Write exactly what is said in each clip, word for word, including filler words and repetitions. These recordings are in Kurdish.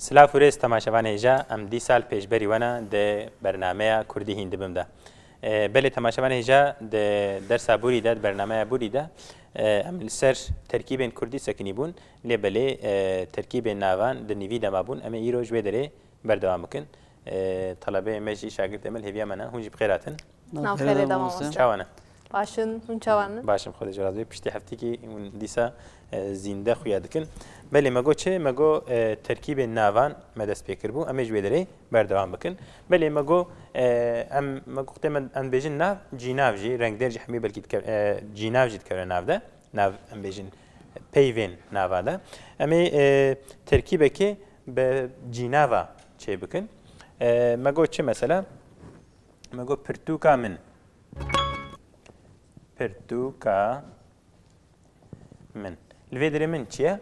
Silav û rêz temaşevanê hêja, em dîsa li pêşberî we ne di bernameya Kurdî Hîn dibim de. E, belê temaşevanê hêja, di dersa borî de, di bernameya borî de, e, em li ser terkîbên Kurdî sekinî bûn, lê belê, e, terkîbên navan di nîvî de mabûn. Em ê îro ji wê derê berdewam bikin. E, talebeyê me jî, şagirtê me li hêviya me ne, hûn jî bi xêr hatin. Nav xêrê de mamoste. Çawa ne? Baş in, hûn çawa ne? Baş im, Xwedê ji we razî be. Piştî heftekî hûn dîsa, e, zînde xuya dikin. Belê me got çi? Me got, e, terkîbên navan me dest pê kiribû. Em ê ji wê derê berdewam bikin. Belê me got, e, em, me got, em, em dibêjin nav, cînav jî, rengdêr jî hemî belkî dike-, e, cînav jî dikeve nav de. Nav, em bêjin, peyvên nava de. Em ê, e, terkîbekê bi cînava çê bikin. E, me got çi mesela? Me got pirtûka min. Pirtûka min. Li vê derê min çi ye?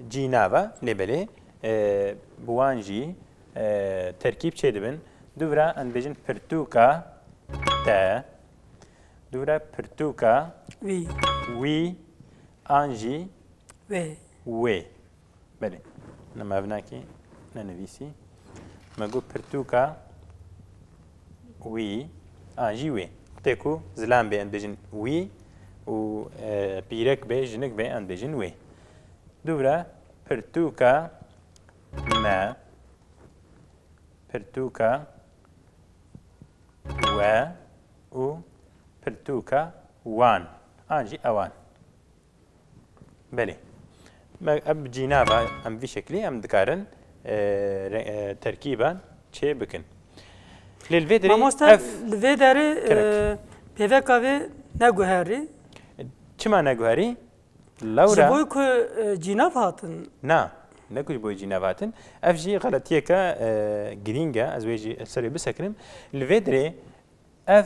Cînav e, lê belê, e, bi wan jî, e, terkîb çêdibin. Dûvira em dibêjin pirtûka te. Dûvira pirtûka Wî. wî an jî Wê. wê. Belê. Nema ev nakê nenivîsî. Me got pirtûka wî an jî wê. Wextê ku zilam bê, em dibêjin wî û, e, pîrek bê, jinik bê, em dibêjin wê. Dûvira pirtûka me, pirtûka we û pirtûka wan an jî ewan. Belê. Me, ev cînava em vî şeklî em dikarin, e, re-, e, terkîban çê bikin. Lê li vê derê Mamoste, ev li vê derê, kerek. e, pêveka vê neguherî. Çima neguherî? Lewra Ji bo ku, e, cînav hatin. Na, ne ku ji bo cînav hatin. Ev jî xeletiyeke, e, girîng e. Ez wê jî serê bisekinim. Li vê derê ev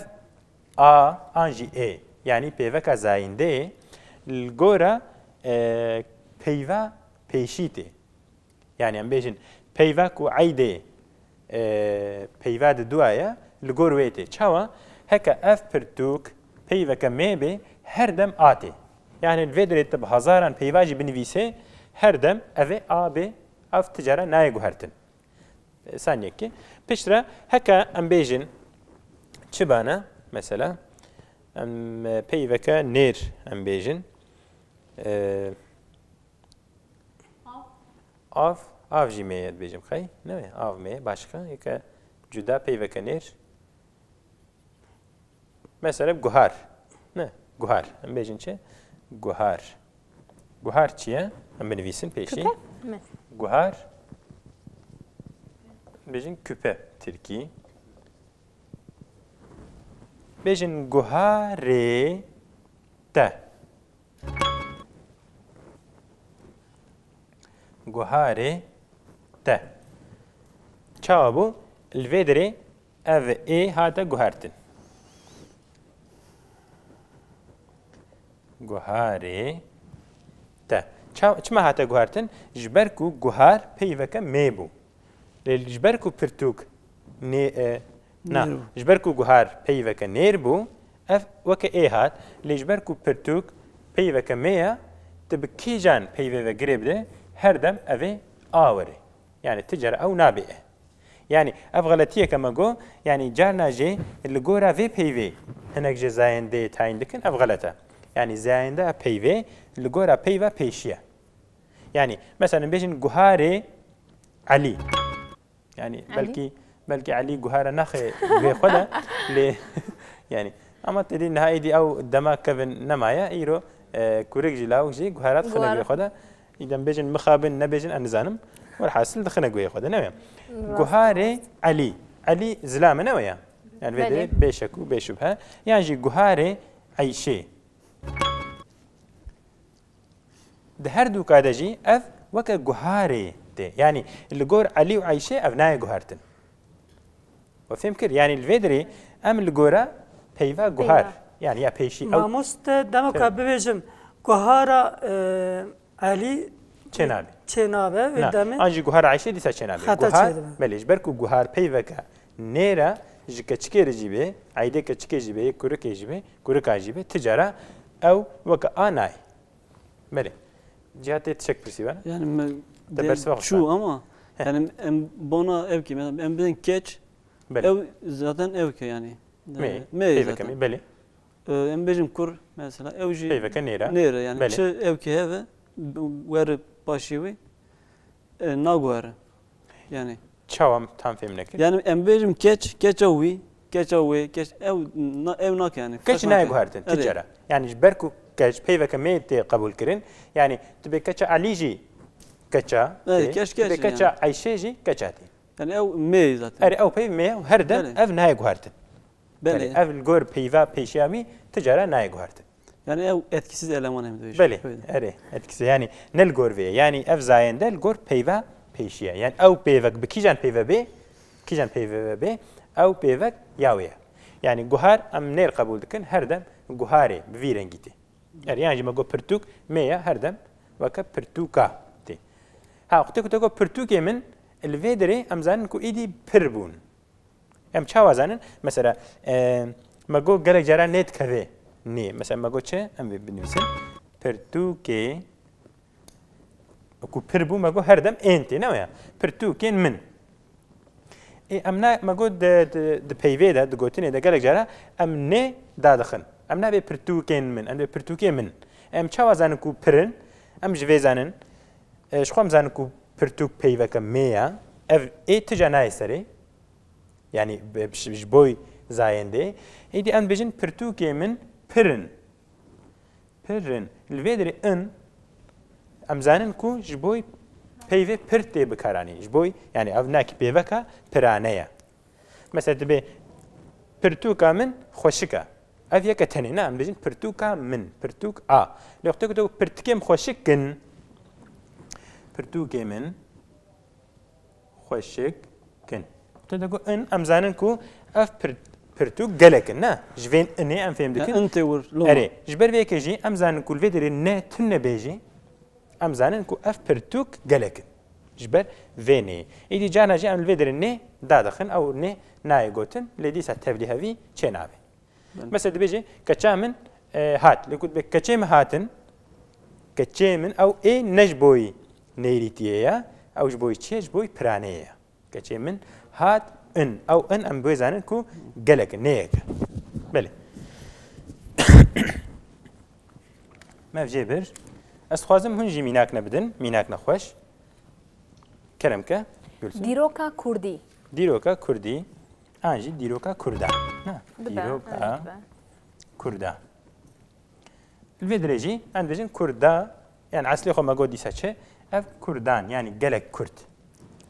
a an jî ê, yanî pêveka zayendeyê li gora, e, peyva pêşî tê. Yanî em bêjin peyva ku eydê, e, peyva di dua ye, li gor wê tê. Çawa? Heke ev pirtûk peyveke mê bê, her dem a tê. Yanî li vê derê tu bi hezaran peyva jî binivîsê, her dem ev ê a bê, ev ti cara nayê guhertin. Saniyekê. Piştre heke em bêjin çi bane, mesela, em, e, peyveke nêr em bêjin. E, av, av jî mê ye dibêjim xey. Ne wê? Av mê ye, başka. Yeke cuda peyveke nêr. Mesela guhar. Ne? Guhar. Em bêjin çi? Guhar. Guhar çi ye? Em binivîsin pêşî. Küpe mi? Guhar. Bêjin küpe tirkî. Bêjin guharê te. Guharê te. Çawa bû? Li vê derê ev ê hate guhertin. Guharê te. Ça-, çima hate guhertin? Ji ber ku guhar peyveke mê bû. Lê ji ber ku pirtûk nê-, e, na, Nêr bû. Ji ber ku guhar peyveke nêr bû, ev weke ê hat, lê ji ber ku pirtûk peyveke mê ye, tu bi kîjan peyvê ve girê bide, her dem ev ê a were. Yanî ti cara ew nabê e. Yanî ev xeletiyeke me got, yanî carna jê li gora vê peyvê hinek jê zayendeyê tayîn dikin, ev xelet e. Yanî zayendeya peyvê li gora peyva pêşî ye. Yanî, mesela, bêjin guharê Elî. Yanî, Elî? belkî, belkî Elî guhara naxê guhê xwe de, lê, yanî, ama tedî niha êdî ew dema kevin nemaye, îro, e, kurik jî, lawik jî guhara dixine Guhara. guhê xwe de. Îdem bêjin mixabin, nebêjin, ez nizanim. Welhasil dixine guhê xwe de, ne wê? Rast. Guharê Elî. Elî zilam e, ne wê ya? Yani vê Belê. derê bê şek û bê şubhe. Yan jî guharê Eyşê. Di her du ka de jî ev weke guharê tê. Yanî li gor Elî û Eyşê ev nayê guhertin. We fêm kir? Yanî li vê derê em li gora peyva guhar. Peyva. Yanî ya pêşî ew Mamoste, dema Tabii. ka bibêjim, guhara, e, Elî Çênabe. çênabe, wê Na, demê an jî guhara Eyşê dîsa çênabe. Xeta Guhar, çêdibe. belê, ji ber ku guhar peyveke nêr e, ji keçikê re jî bê, eydê keçikê jî bê, yê kurikê jî bê, kurika jî bê, ti cara ew weke a nayê. Belê. Cihat tê tiştek pirsî bana? Yani me Te de bersiva xwe çû sar. ama Yani em bona ewkê, mesela em bidin keç, Belê. Ew zaten ewke yani. Me, Me peyveke zaten. Me, belê. Ee, em bêjin kur mesela, ew jî Peyveke nêre. Nêre yani. Belê. Çi ewke heve, weri paşî wî, e, naguhere. Yani. Çawa tam fêm nekir? Yani em bêjin keç, keça wî, keça wê, keç, ew, na, ew nake yani. Keç nayê guhertin, ti cara. Yani ji ber ku keç peyveke me tê qebûl kirin, yani tu bê keça Elî jî keça, Erê, tê, keç, tu bê keç keça yani. Eyşê jî keça tê. Yani ew me zaten. Erê, ew peyv me ye û her dem Belê. Ev nayê guhertin. Belê. Erê, ev li gor peyva pêşiya wî ti cara nayê guhertin. Yani ew etkisiz eleman em dibêjin. Belê, Öyle. Erê, etkisiz. Yani ne li gor vê ye. Yani ev zayende li gor peyva pêşiye. Yani ew peyvek bi kîjan peyve bê, kîjan peyve bê, ew peyvek ya wê ye. Yani guhar em nêr qebûl dikin, her dem guharê bi vî rengî tê. Erê, yan jî me got pirtûk, me ye her dem weke pirtûka tê. Ha, wextê ku te got pirtûkê min, li vê derê em zanin ku êdî pir bûn. Em çawa zanin? Mesela, e, me got gelek cara nêdikeve nê. Mesela me got çi? Em vê binivîsin. Pirtûkê ku pir bû, me got her dem ên tê, ne waya? Pirtûkên min. Ê, em na, me got di, di, di peyvê de, di gotinê de gelek cara em nê dadixin. Em nabê pirtûkên min, em dê pirtûkê min. Em çawa zanin ku pir in? Em ji vê zanin, e, ji xwe em zanin ku pirtûk peyveke me ya. Ev ê ti ca nayê serê. Yani, be-, ji, ji boy zayendê. Êdî em dibêjin pirtûkê min pir in. Pir in. Li vê derê in, em zanin ku ji boy peyvê pir tê bikaranîn. Ji boy, yani ev nakî peyveka pirane ye. Mesela dibê pirtûka min xweşik e. Ev yeke tenê ne, em dibêjin pirtûka min, pirtûk a. Lê wextê ku tu pirtikê min xweşik in, pirtûkê min xweşik kin. Te de got in, em zanin ku ev pir-, pirtûk gelek in, ne? Ji vên inê em fêm dikin. Ya, in tê wir, loma. Erê, ji ber vê yekê jî em zanin ku li vê derê ne tune bê jî, em zanin ku ev pirtûk gelek in. Ji ber vê nê. Êdî carna jî em li vê derê nê dadixin, ew nê nayê gotin, lê dîsa tevlî hevî çê nabe. Belê. Mesela dibêje, keça min, e, hat. Lê ku dibê, keçê min hatin, keçê min ew ê ne ji boyî nêrîtiyê ye, ew ji boyî çi ye? Ji boyî piraneyê ye. Keçê min hat in. Ew in em bi wê zanin ku gelek e, neyek e. Belê. Me jê bir. Ez dixwazim hûn jî mînak nebidin, mînak nexweş. Kerem ke, Gülsüm. Dîroka Kurdî. Dîroka Kurdî. An jî dîroka Kurdan. Na, Dibe, dîroka an jî dibe. Kurdan. Li vê dirê jî em dibêjin Kurda, yani eslê xwe me got dîsa çi? Ev Kurdan, yani gelek Kurd.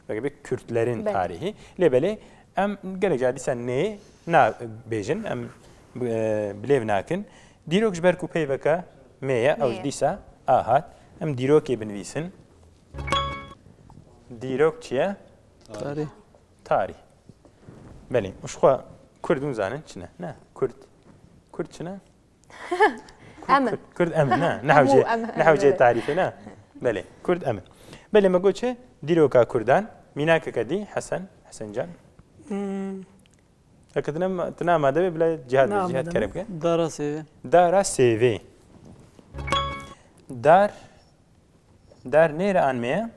Weke bê Kürtlerin Belê. Tarihî. Lê belê em gelek cara dîsa nê nabêjin, em, e, bilêv nakin. Dîrok ji ber ku peyveke me ye, ew Me. Dîsa a hat. Em dîrokê binivîsin. Dîrok çi ye? Tarî. Tarî. Belê. Û ji xwe Kurd hûn zanin çi ne? Ne. Kurd. Kurd çi ne? Kurd, em in. Kurd, Kurd em in, ne? Ne Hemû hewce, em in, ne hewce evet. Tarîfê, ne? Belê. Kurd em in. Belê, me got çi? Dîroka Kurdan. Mînakeke dî, Hesen, Hesen can. Hmm. Eke tu nema-, tu namade be, bila Cihad be, Na, Cihad madem. Kerem ke. Dara sêvê. Dara sêvê. Dar, dar nêre an me ye?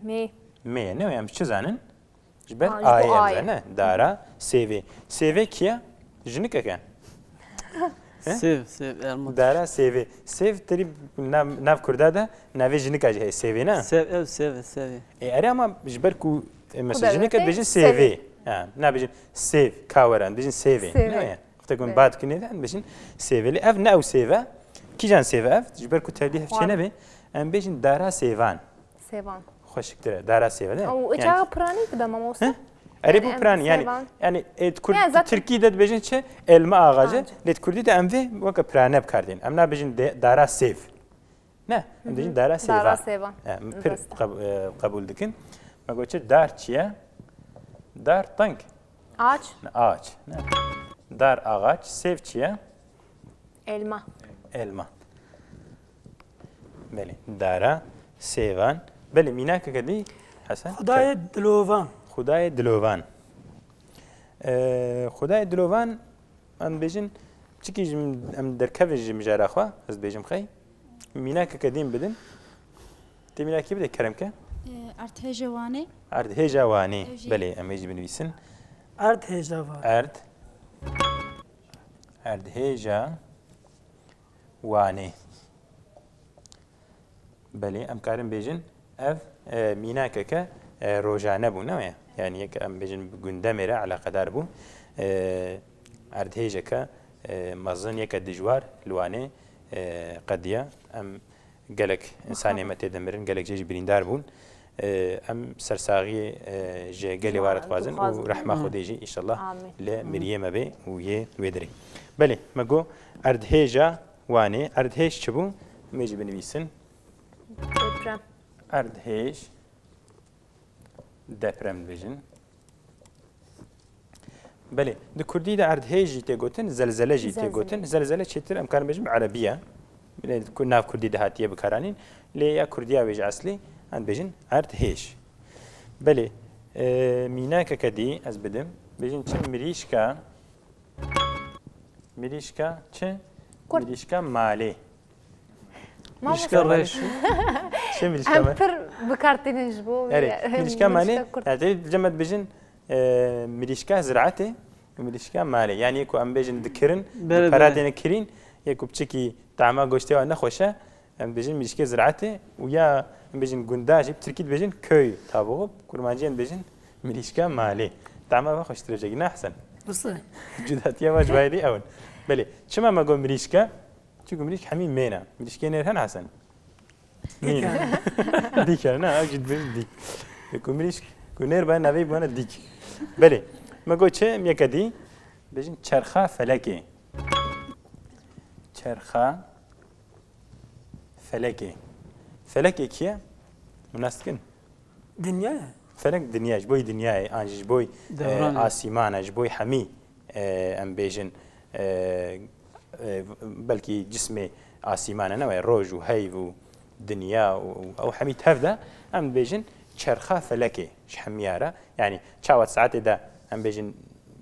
Mê. Mê ye. Ne em çi zanin? Ji ber Ha, ji bo ayê em ayê. Zanin, ne? Dara sêvê. Sêvê kî ye? Jinikek e. He? Sêv, sêv, elma. Dara sêvê. Sêv terî nav, nav Kurda de navê jinika jî heye. Sêvê ne? Sêv, ev sêv e, sêvê. E, erê ama ji ber ku, e, mesela Ku jinik e, dibêjin sêvê. Sêvê. Ha, nabêjin sêv, kaweran, dibêjin sêvê. Sêvê. Ne ya? Wextek min Belê. Bad kinê de, em dibêjin sêvê. Lê ev ne ew sêv e. Kîjan sêv e ev? Ji ber ku tevlî hev çê Wan. Nebe, em bêjin dara sêvan. Sêvan. Xweşiktir e, dara sêve de. Û Yani çawa piranî dibe mamoste? He? Erê Yani bu em piranî, yani, sêvan yani, e, Kurd, Yani zaten Tirkî de dibêjin çi? Elma ağacı. Ağacı. Lê Kurdî de em vê weke pirane bi kar dên. Em nabêjin de-, dara sêv. Ne? Em Hı hı. dibêjin dara sêvan. Dara sêvan. He, em pir Rast e. qeb-, e, qebûl dikin. Me got çi? Dar çi ye? Dar teng. Ağaç. Ne, ağaç. Ne? Dar ağaç. Sêv çi ye? Elma. Elma. Belê. Dara sêvan. Belê, mînakeke dî, Hesen? Xudayê dilovan. Xudayê dilovan. Ee, Xudayê dilovan, em dibêjin, çikî ji min, em derkevin ji mijara xwe, ez dibêjim xey. Mînakeke dî bidin. Tê mînakê bide, kerem ke. Erdhêja Wanê. Erdhêja Wanê. Ev jî. Belê, em ê jî binivîsin. Erdhêja Wanê. Erd. Erdhêja Wanê. Belê, em karin bêjin ev e, mînakeke e, rojane bû, ne weye? Yani yek em bêjin bi gundemê re eleqedar bû. E, erdhêjeke e, mezin, yeke dijwar li Wanê e, qediya. Em gelek insanê me tê de mirin, gelek jê jî birîndar bûn. E, em sersaxiyê e, ji gelê wa re dixwazin û rehma Xwedê jî, înşallah, li miriyê me bê û yê wê dirê. Belê, me got erdhêja Wanê, erdhêj çi bû? Em ê jî binivîsin. Deprem. Erdhêj, deprem dibêjin. Belê, di kurdî de erdhêj jî tê gotin, zelzele jî tê gotin. Zelzele çêtir em karin bêjin bi erebî ye. Lê ku-, nav kurdî de hatiye bikaranîn. Lê ya kurdiya wê ji eslî em dibêjin erdhêj. Belê, e, mînakeke dî ez bidim. Bêjin çi mirîşka, mirîşka çi? Kurd. Mirîşka malê. Mamoste, Mirîşka rêş. Çi mirîşka em malê? pir bikartînin ji bo Erê, mirîşka malê, kurd. yani tê cem me dibêjin, e, mirîşka ziraetê, mirîşka malê. Yani yê ku em bêjin dikirin, Belê, pera belê. têne kirîn, yê ku piçekî tama goştê wan nexweş e, em dibêjin mirîşkê ziraetê û ya em bêjin gunda jî, bi tirkî dibêjin köy tavuğu, kurmancî em dibêjin mirîşka malê. Tama ve xweştir e, ne Hesen? Wisa. Cudatiya me ji wayê dî ew in. Belê, çima me got mirîşka? Çunku mirîşk hemî mêne. Mirîşkê nêr hene Hesen? Nîn. Dîk e, na, ew jî dibêjin dîk. Ku mirîşk, ku nêr be navê bana dîk. Belê. Me got çi, em yeke dî, bêjin çerxa felekê. Çerxa felekê. Felekê kî ye? Hûn nas dikin? Dinya ye. Felek dinya, ji bo dinyayê, an jî ji bo, e, Dewran e. Asîmana, ji bo hemî, e, em bêjin, e, e, belkî cismê asîmane ne wê, roj û heyv û dinya û, û ew hemî tev de, em dibêjin çerxa felekê ji hemiya re. Yani çawa saetê de em bêjin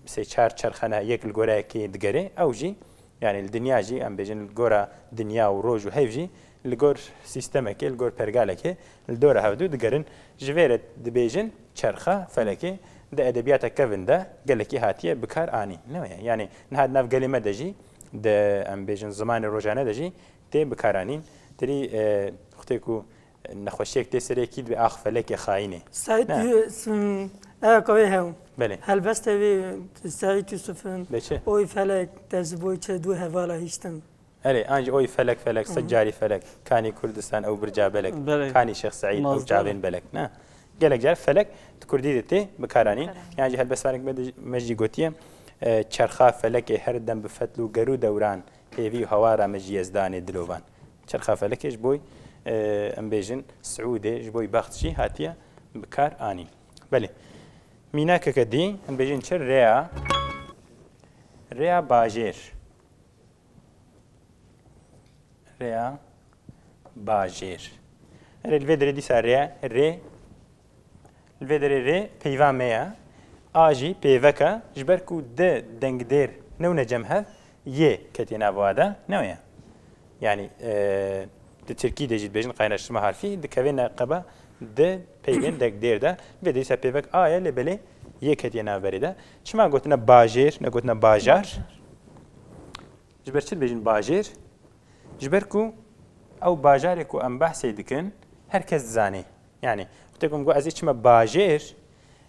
sê çar çerxene yek li gora yekê digere, ew jî, yani li dinya jî em bêjin li gora dinya û roj û heyv jî li gor sîstemekê, li gor pergalekê li dora hevdû digerin. Ji vê re dibêjin çerxa felekê. Di edebiyata kevin de gelekî hatiye bikar anîn. Ne weye? Yani niha di nav gelê me de jî, di, em bêjin, zimanê rojane de jî tê bikaranîn. Tirî, e, wextê ku nexweşiyek tê serê kî dibe ax felekê xayînê. Saîd Ne. Yu-, sim-, ew kavê hew. Belê. Helbestê wî Saîd Yusuf in. Be çi? Oy felek, te ji bo çi dû hevala hiştin. Erê, an jî oy felek felek, sed carî felek, kanî Kurdistan ew birca belek, Belê. kanî Şêx Seîd ew Mazdar. Çavên belek, ne? Gelek car felek di Kurdî de tê bikaranîn. Yan jî helbestvanekî me de, me jî gotiye, e, çerxa felekê her dem bi fetl û ger û dewran, hêvî û hawara me ji Yezdanê dilovan. Çerxa felekê ji bo, e, em bêjin, siûdê, ji bo bext jî hatiye bikar anîn. Belê. Mînakeke dî, em bêjin çi? Rêya, rêya bajêr. Rêya bajêr. Erê, li vê derê dîsa rê, rê, li vê derê rê peyva me ye. A jî pêvek e, ji ber ku di dengdêr newne cem hev, yê ketiye nav wa de, ne weye? Yani, e, di tirkî de jî dibêjin kaynaştırma harfî, dikeve neqeba di peyvên dengdêr de. Vê de dîsa pêvek a ye, lê belê yê ketiye navberê de. Çima gotine bajêr, negotine bajar? Ji ber çi dibêjin bajêr? Ji ber ku ew bajarê ku em behsê dikin, her kes dizanê. Yani, wextê ku em got ez ê çime bajêr,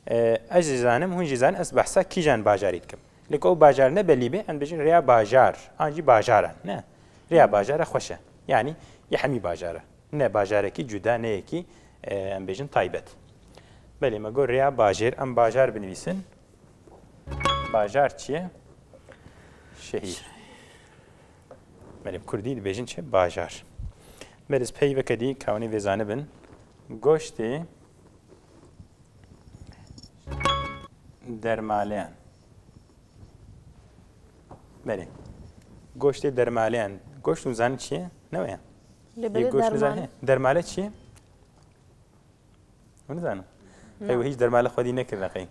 e, ez jî zanim, hûn jî zanin, ez behsa kîjan bajarî dikim. Lê ku ew bajar ne belî be, em dibêjin rêya bajar, an jî bajaran. Ne. Rêya bajara xweş e. Yani, yê hemî bajar e. Ne bajarekî cuda, ne yekî, e, em bêjin taybet. Belê, me got rêya bajêr, em bajar binivîsin. Bajar çi ye? Şehîr. Belê, bi kurdî dibêjin çi? Bajar. Belê, ez peyveke dî ka hûnê vê zanibin. Goştê dermaleyan. Belê. Goştê dermaleyan. Goşt hûn zanin çi ye? Ne weye? Lê Yê belê goşt nizanin derman. He? Dermale çi ye? Hûn nizanin? Qey we hîç dermale xwedî nekirine qey?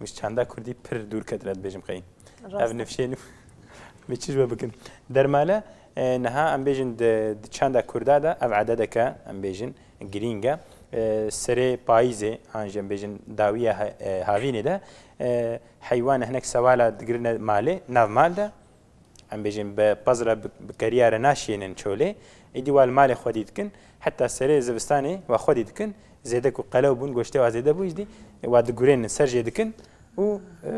Min ji çanda kurdî pir dûr ketine dibêjim qey. Ev nifşên min çi ji we bikin? Dermale, e, niha em bêjin di, di çanda kurda de ev ededeke, em bêjin, girîng e. E, serê payîzê, an jî em bêjin dawiya he-, e, havînê de, e, heywan hinek sewala digirine malê, nav mal de. Em bêjin bi pez re, bi, bi keriya re naşiyênin çolê. Êdî wa li malê xwedî dikin. Heta serê zivistanê wa xwedî dikin. Zêde ku qelew bûn, goştê wa zêde bû, îdî wa digurênin, ser jê dikin û, e,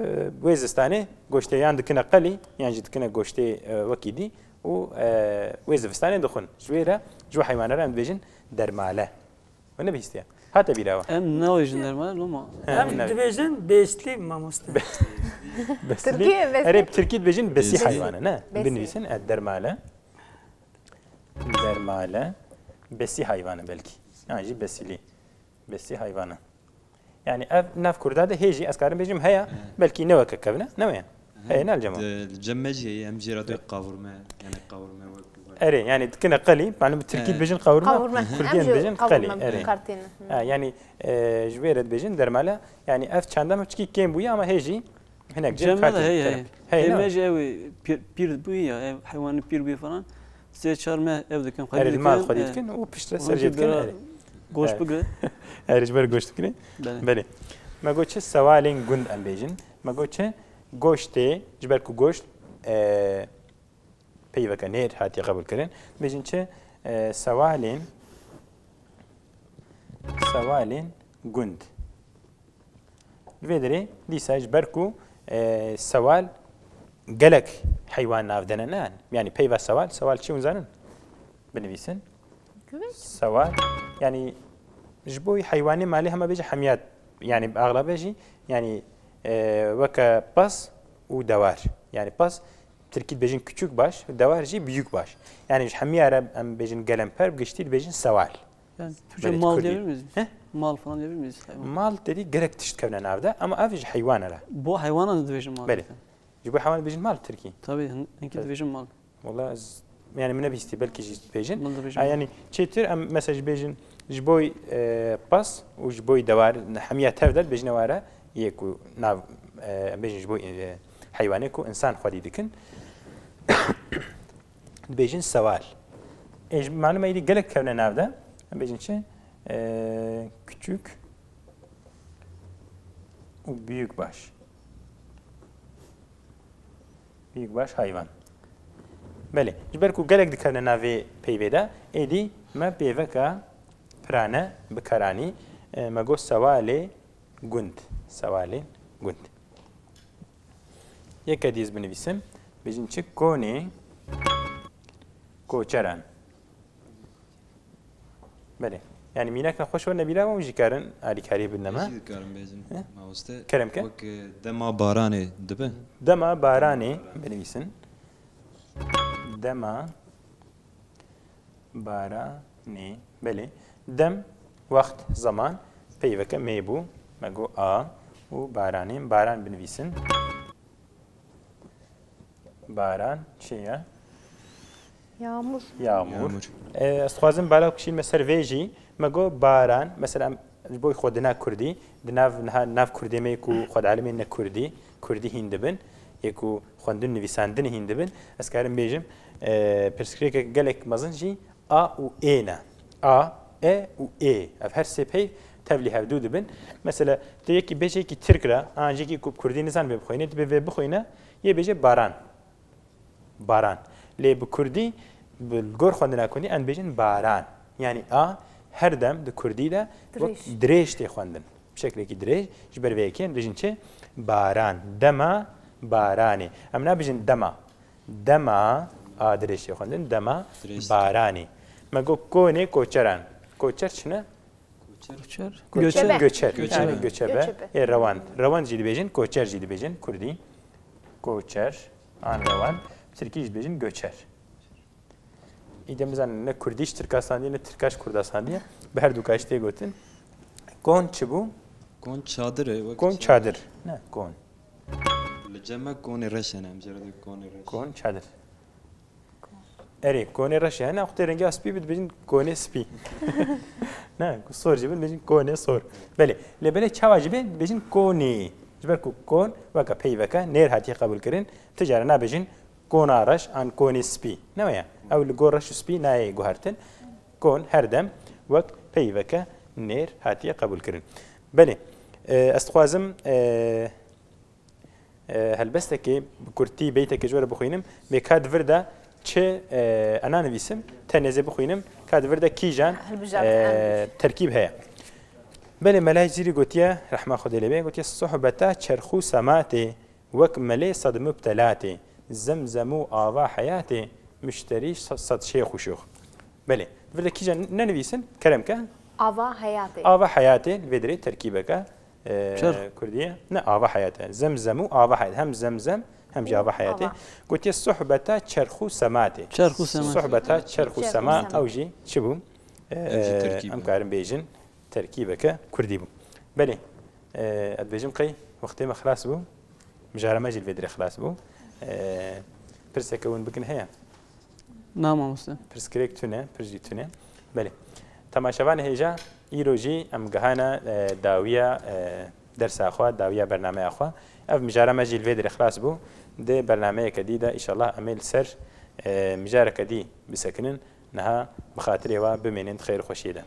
wê zistanê goştê yan dikine qelî, yan jî dikine goştê, e, wekî dî û, e, wê zivistanê dixwin. Ji wê re, ji wê heywana re em dibêjin dermale. We nebihîstiye? Hate bîra we? Em nabêjin dermale, loma. He, Em em nabêjin. dibêjin beslî, mamoste. Beslî. Tirkî beslî. Erê, bi tirkî dibêjin besî Beslî. heywane, ne? Beslî. Binivîsin, e, dermale. Dermale. Besî heywane belkî. Yan jî besilî. Besî heywane. Yani ev nav kurda de hê jî ez karim bêjim heye, He. belkî ne weke kevne, ne weye? He, Heye, ne cema? Di, li cem me jî heye, em jê re dê qavurme, yani qavurme wek, wek. Erê, yani dikine qelî, yani bi tirkî He. dibêjin qavurma, Qavurma. Kurdî Em em jî dibêjin qelî, qavurma erê. kartîne. Hı. Ha, yani, e, ji wê re dibêjin dermale, yani ev çanda me çikî kêm bûye ama hê jî hinek jî Cem me de kartîne. heye, heye. Heye, Hê ne? me jî ew pîr, pîr bûye ya, ev heywanî pîr bûye falan. Sê çar me ev dikin, xwedî Erê, dikin, mal xwedî e, dikin û piştre ser jê dikin, bira erê. goşt Erê. bigre. Erê, ji ber goşt dikin. Belê. Belê. Me got çi sewalên gund em bêjin. Me got çi goştê, ji ber ku goşt, e, peyveke nêr hatiye qebûl kirin. Bêjin çi, e, sewalên, sewalên gund. Li vê derê dîsa ji ber ku, e, sewal gelek heywan nav dene, ne? Yani peyva sewal, sewal çi hûn zanin? Binivîsin. Sewal, yani ji bo heywanê malê hema bêje hemiya, yani bi axlabe jî, yani, e, weke pas û dewar. Yani pas, tirkî dibêjin küçük baş, dewar jî büyük baş. Yani ji hemiya re em bêjin gelemper, bi giştî dibêjin sewal. Yani Türkçe Belê, mal Kurdî. diyebilir miyiz? He? Mal falan diyebilir miyiz? Hayvan. Mal dedî gelek tişt kevne nav de ama ev ji heywana re. Bu hayvana da dibêjin mal Belê. zaten. Ji bo heywan dibêjin mal tirkî. Tabii, hin-, hinkî Tabii. dibêjin mal. Wala ez, yani min nebihîstî, belkî jî dibêjin. Mal dibêjin Ha, mal. yani çêtir em mesela ji bêjin ji bo, e, pas û ji bo dewar hemiya tev de dibêjine ware yê ku nav, e, em bêjin ji bo, e, heywanê ku insan xwedî dikin. Dibêjin sewal. Ê, ji malûm e, êdî gelek kevne nav de. Em bêjin çi? Ee, küçük û büyük baş. Büyük baş hayvan. Belê. Ji ber ku gelek dikevne navê peyvê de, êdî me pêveka pirane bikaranî. Ee, me got sewalê gund. Sewalê gund. Yeke dî ez binivîsim. Bêjin çi? Konê koçeran. Belê. Yani mînak nexweş we nebîra, hûn jî karin alîkariyê bidin me. Ez jî dikarim bêjim, He? mamoste. Kerem ke. Wek, e, dema baranê dibe. Dema baranê Baranê. binivîsin. Dema baranê. Belê. Dem, wext, zaman, peyveke mê bû. Me got a û baranê. Baran binivîsin. Baran çi ye? Yağmur. Yağmur. Yağmur. E, ez dixwazim bala kişînme ser vê jî. Me got baran, mesela em ji bo xwe di nav kurdî, di nav, niha nav kurdê me yê ku xwe dielîmên ne kurdî, kurdî hîn dibin, yê ku xwendin nivîsandinê hîn dibin, ez karim bêjim, e, pirsgirêkek gelek mezin jî a û ê ne. A, e û ê. Ev her sê peyv tevlî hevdû dibin. Mesela, tu yekî bêjekî tirk re, an jekî ku bi kurdî nizan vê bixwîne, tu bê vê bixwîne, yê bêje baran. Baran. Lê bi kurdî, bi gor xwendina kurdî, em dibêjin baran. Yanî a her dem di kurdî de wek Dirêj. dirêj tê xwendin. Bi şeklekî dirêj, ji ber vê yekê em dibêjin çi? Baran. Dema baranê. Em nabêjin dema. Dema, a dirêj tê xwendin, dema Dirêj. baranê. Me got konê koçeran. Koçer çi ne? Koçer. Koçer. Koçer. Göçebe. Göçer. Göçebe. Yani göçebe. Göçebe. Ê rewand. Rewand jî dibêjin, koçer jî dibêjin, kurdî. Koçer, an rewand. Tirkî jî dibêjin göçer. Îdem bizanin ne kurdî ji tirka standiye, ne tirka ji kurda standiye. Bi her du ka jî tê gotin. Kon çi bû? Kon çadir e, wek Kon çadir. çadir. Ne, kon. Li cem me konê reş hene, em jê re dê konê reş. Kon çadir. Erê, konê reş hene, xwe tê rengiya spî bi dibêjin konê spî. Ne, ku sor jî bin, dibêjin konê sor. Belê, lê belê çawa jî bê, dibêjin konê. Ji ber ku kon weke peyveke nêr hatiye qebûl kirin, ti care nabêjin kona reş an konê spî. Ne weye? Ew li gor reş û spî nayê guhertin. Kon her dem wek peyveke nêr hatiye qebûlkirin. Belê, e, ez dixwazim, e, e, helbestekê bi kurtî beytekê ji we re bixwînim. Bê ka di vir de çi, e, ez nanivîsim, tenê zê bixwînim, ka di vir de kîjan, Hilbijartin, e, em. Terkîb heye. Belê, Melayê Cizîrî gotiye, rehma Xwedê lê bê, gotiye, "Sohbeta çerx û sematê, wek melê sed mubtelatê, zemzem û ava heyatê, muşterî se-, sed şêx û şûx." Belê, vir de kîjan nenivîsin, kerem ke. Ava heyatê. Ava heyatê, li vê dirê terkîbeke, e, Çerx. Kurdî ye. Ne, ava heyatê. Zemzem û ava heyat. Hem zemzem, hem jî ava heyatê. Ava. Gotiye, "Sohbeta çerx û sematê." Çerx û semat. Sohbeta çerx û Çerx û sema, semat. Ew jî çi bû? E, Ev jî terkîb em bû. Karin bêjin, terkîbeke kurdî bû. Belê, e, ez dibêjim qey wextê me xilas bû, mijara me jî li vê dirê xilas bû. E, pirseke hûn bikin heye? Na mamoste. Pirsgirêk tune, pirs jî tune. Belê. Temaşevanê hêja, îro jî em gihana, e, dawiya, e, dersa xwe, dawiya bernameya xwe. Ev mijara me jî li vê dirê xilas bû. Di bernameyeke dî de, înşallah, em ê li ser, e, mijareke dî bisekinin. Niha bi xatirê we bimênin di xêr û xweşiyê de.